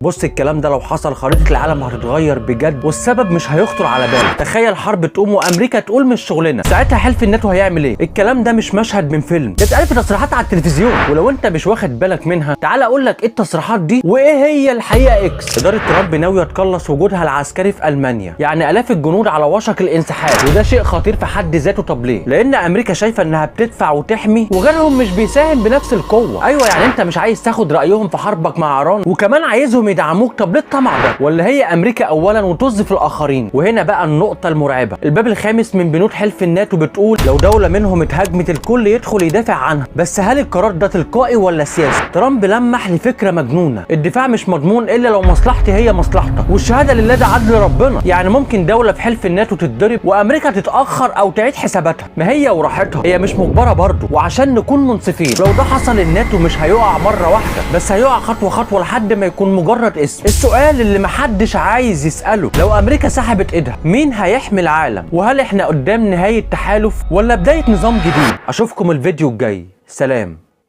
بص، الكلام ده لو حصل خريطة العالم هتتغير بجد، والسبب مش هيخطر على بالك. تخيل حرب تقوم وامريكا تقول مش شغلنا، ساعتها حلف الناتو هيعمل ايه؟ الكلام ده مش مشهد من فيلم، ده اتقال في تصريحات على التلفزيون، ولو انت مش واخد بالك منها تعال اقول لك ايه التصريحات دي وايه هي الحقيقة. اكس ادارة ترامب ناوية تقلص وجودها العسكري في المانيا، يعني الاف الجنود على وشك الانسحاب، وده شيء خطير في حد ذاته. طب ليه؟ لان امريكا شايفه انها بتدفع وتحمي وغيرهم مش بيساهم بنفس القوة. ايوه، يعني انت مش عايز تاخد رايهم في حربك مع ايران وكمان عايزهم يدعموك، طب ليه الطمع ده؟ ولا هي امريكا اولا وطز في الاخرين؟ وهنا بقى النقطة المرعبة، الباب الخامس من بنود حلف الناتو بتقول لو دولة منهم اتهاجمت الكل يدخل يدافع عنها. بس هل القرار ده تلقائي ولا سياسي؟ ترامب لمح لفكرة مجنونة، الدفاع مش مضمون الا لو مصلحتي هي مصلحتك، والشهادة لله ده عدل ربنا. يعني ممكن دولة في حلف الناتو تتضرب وامريكا تتاخر او تعيد حساباتها، ما هي وراحتها، هي مش مجبرة برضه. وعشان نكون منصفين، لو ده حصل الناتو مش هيقع مرة واحدة، بس هيقع خطوة خطوة لحد ما يكون مجرد اسم. السؤال اللي محدش عايز يساله، لو امريكا سحبت ايدها مين هيحمي العالم؟ وهل احنا قدام نهاية تحالف ولا بداية نظام جديد؟ اشوفكم الفيديو الجاي، سلام.